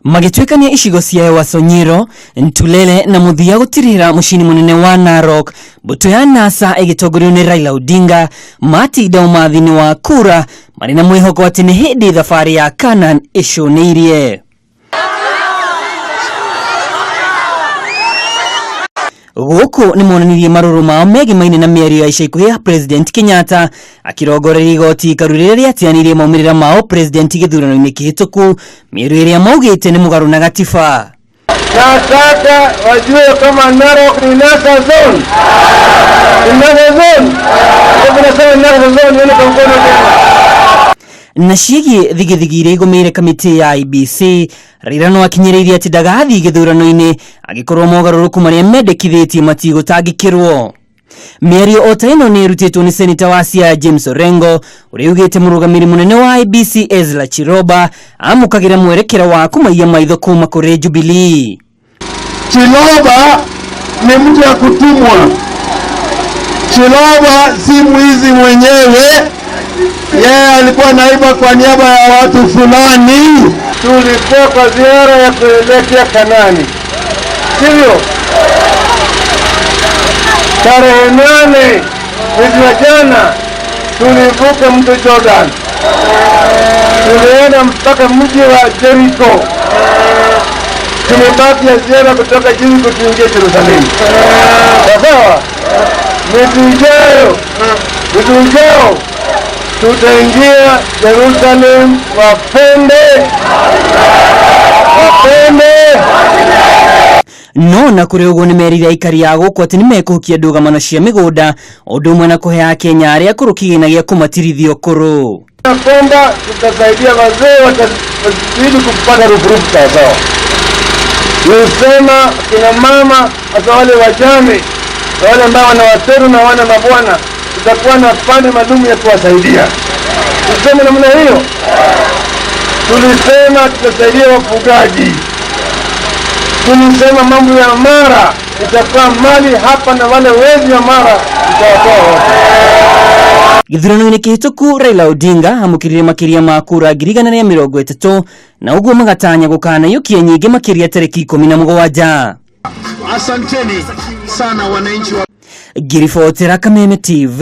Magĩtuĩkania icigo cia Ewaso Nyiro, Ntulele na mũthia gũtirĩra mũciĩ-inĩ mũnene wa Narok, mbũtũ ya NASA ĩgĩtongorio nĩ Raila Odinga matinda ũmathi-inĩ wa kura marĩ na mwĩhoko atĩ nĩ hĩndĩ thabarĩ ya Canaan ĩcũnĩirie. Gũkũ nĩ monanirie marũrũ mao megimaine na mĩario ya ica ikuhĩ ya President Kenyatta akĩrongoreria igoti ikaru rĩrĩa rĩateanĩirie maumĩrĩra mao President gĩthurano-inĩ kĩhĩtũku, mĩario ĩrĩa maugĩte nĩ mũgarũ na gatiba. Nataka wajue kama Narok ni NASA zone. Ni NASA zone. Kwa nasema ni NASA zone, yani kwa mkono tena. Na ciĩgiĩ thigithigi iria igũmĩire kamĩtĩ ya IEBC, Raila no akinyĩrĩirie atĩ ndagathiĩ gĩthurano-inĩ angĩkorwo mogarũrũku marĩa mendekithĩtie matigũtangĩkĩrwo. Mĩario o ta ĩno nĩ ĩrutĩtwo nĩ seneta wa Siaya James Orengo ũrĩa ugĩte mũrũgamĩrĩri mũnene wa IEBC Ezra Chiroba amũkagĩra mwerekera wa kũmaiya maitho kuma kũrĩ Jubilee. Chiloba ni mtu wa kutumwa. Chiloba si mwizi mwenyewe, yeye alikuwa naiba kwa niaba ya watu fulani. Tulikuwa kwa ziara ya kuelekea Kanani, sivyo? Tarehe 8 mwezi wa jana tulivuka mto Jordan, tulienda mpaka mji wa Jericho. Tumebaki ya ziara kutoka Jericho tuingie Yerusalemu. Sawa? Mwezi ujao tutaingia Jerusalem, wapende wapende. No na kũrĩ ũguo nĩmerire aikari a gũkũ atĩ nĩmekũhukia ndũgamano cia mĩgũnda ũndũ ũmwe na kũhe akenya arĩa akũrũ kĩgĩna gĩa kũmatirithia ũkũrũ. Kwamba tutasaidia wazee watazidi kupata rupurupu sawasawa. Nilisema kina mama hasa wale wajane na wale ambao wana watoto na wana mabwana, tutakuwa na pande maalum ya kuwasaidia. Tulisema namna hiyo. Tulisema tutasaidia wafugaji. Tulisema mambo ya Mara itakuwa mali hapa na wale wezi wa Mara tutawatoa wote. Gĩthurano-inĩ kĩhĩtũku Raila Odinga amũkĩrire makĩria ma kura 130,000 na ũguo magatanya gũkanaiyũkia nyingĩ makĩria tarĩki 17. Asanteni sana wananchi wa Ngiribotera Kameme TV,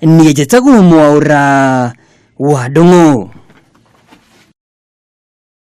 niĩ njĩtagwo Mwaũra wa Ndung'u.